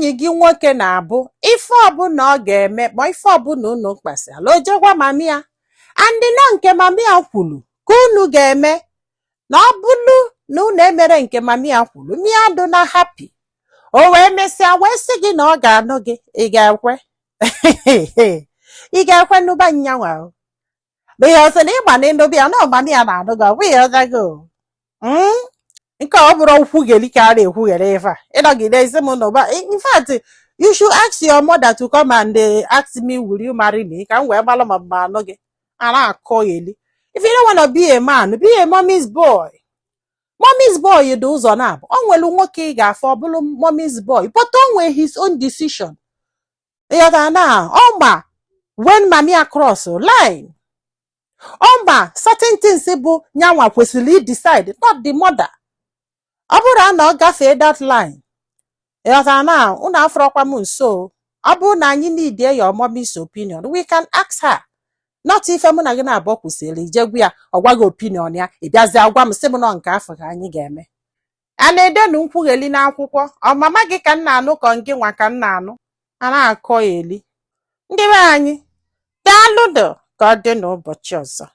Enyi gị nwoke na-abụ ife ọbụla ọ ga-eme ma ife ọbụla unu kpasịala, o jegwa mummy ya, and nọ nke mummy ya kwuru ka unu ga-eme, na ọ bụrụ na unu emere nke mummy ya kwuru, mia dụ na happy. O wee mesịa wee sị gị na ọ ga-anụ gị. Ị ga-ekwe? Ị ga-ekwe nụba nyanwa o? Because na ịgba na ịnụbi ya na mummy ya na-anụ gị, ọ bụghị ọzago. Nke a ọ bụrụ nkwugheri ka a na-ekwughere ife a ịnọgide isi m n'ụba. In fact, you should ask your mother to come and ask me, "Will you marry me?" ka m wee gbalụ ma mma anụ gị. A na-akọ eli. If you don't wanna be a man, be a mommy's boy. Mommy's boy dị ụzọ na-abụ. O nwere nwoke ị ga-afọ, ọ bụrụ mommy's boy, but o nwere his own decision. Ịghọtara na ọ ma when mummy cross line, ọ ma certain things bụ nyanwa kwesịrị decide, not the mother. Ọ bụrụ na ọ gafee that line, ịghọtara na unu afọrọkwa m nso. Ọ bụrụ na anyị need your mommy's opinion, we can ask her, not ife mụ na gị na-abụọ kwụsịrị ijegwu ya, ọ gwa gị opinion ya, ị bịazie gwa m sị m nọ nke afọ ka anyị ga-eme. A na-edenu nkwugheli n'akwụkwọ. Ọ mama gị ka m na-anụ, ka gị nwa ka m na-anụ. A na-akọ eli. Ndị be anyị, daalụnụ. Ka ọ dị n'ụbọchị ọzọ.